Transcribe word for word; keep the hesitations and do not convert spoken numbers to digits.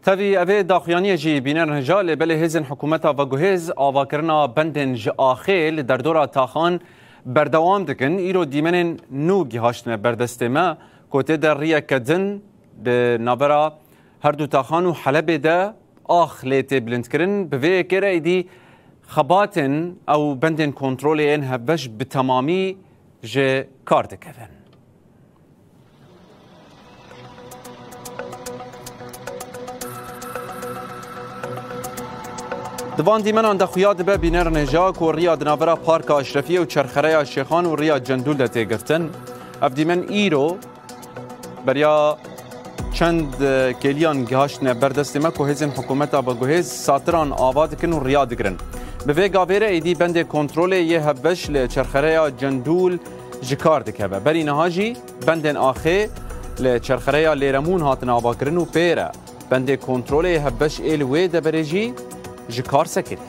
Tevî evê daxuyaniyê jî bînerin hêja, lê belê hêzên hikûmeta veguhêz avakirina bendên ji axê li derdora taxan berdewam dikin. Îro dîmenên nû gihiştine berdestê me, ku tê de riyeke din di navbera her du taxan û Helebê de ax lê tê bilindkirin. Bi vê yekê re êdî xebatên ew bendên kontrolê yên hevbeş bi temamî ji kar dikevin. Di van dîmenan de xuya dibe bînerin hêja ku riya di navbera Parka Eşrefiyê û Çerxereya Şêxan û riya Cendûl de tê girtin. Ev dîmen îro beriya çend, e, kêliyan gihaştine ber destê me ku hêzên hikûmeta veguhêz satiran ava dikin û riya digirin. Bi vê gavê re êdî bendê kontrolê yê hevbeş li Çerxereya Cendûl ji kar dikeve. Berî niha jî bendên axê li Çerxereya Lêremûn hatin avakirin û pê re bendê kontrolê yê hevbeş ê li wê deverê jî ji kar sekirî.